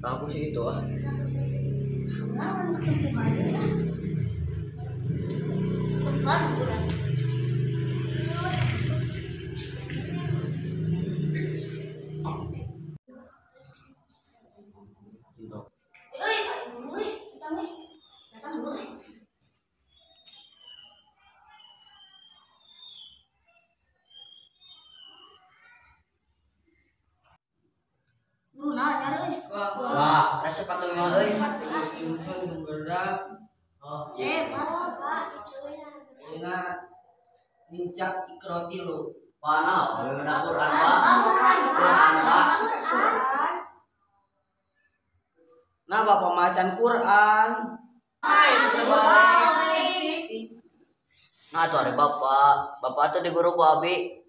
Aku sih itu ah. Nah, ketempuhan ya. Ketempuhan bulan. Wah, rasa sepatu mah euy. Oh, iya. Pak. Ayeuna nincak Iqra tilu. Mana? Bagaimana Quran, Pak? Quran, Pak. Nah, Bapak macan Quran. Nah, tuh ada Bapak. Bapak tuh di guru ku abi.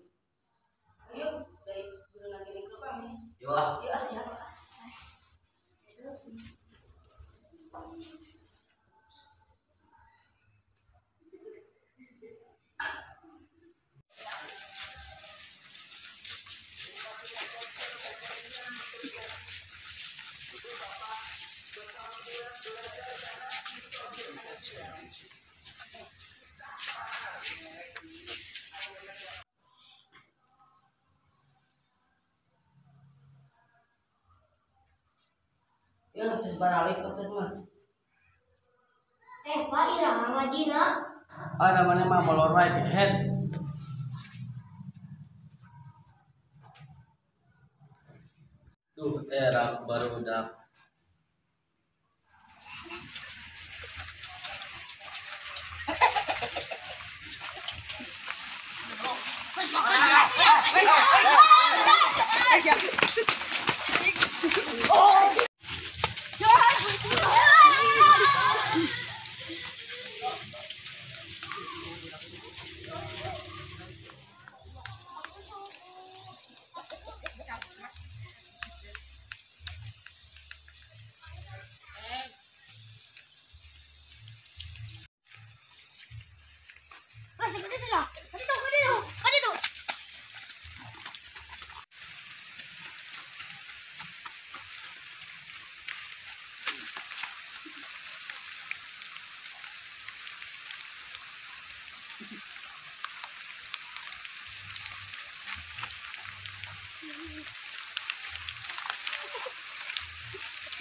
Ayo, dari guru lagi di guru kami. Yuk ah. Yuk ah, ya. Ya, terus baralik petet mah. Pak iraha ngajina. Ah, namanya mah molor wae kehet. Duh, era baru udah.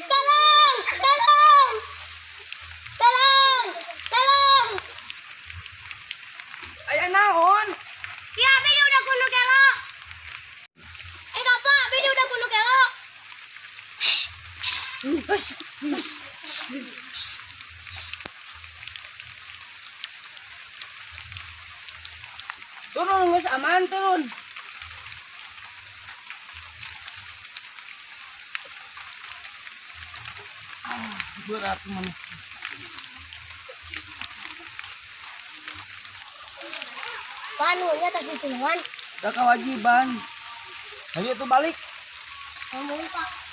Tolong! Tolong! Tolong! Tolong! Aya naon? Ya, bini udah kudu kelo. Bapak, bini udah kudu kelo. Turun, geus aman turun. Berat mana? Panunya tas ditulungan. Udah kewajiban. Ayo tuh balik. Ngomong Pak.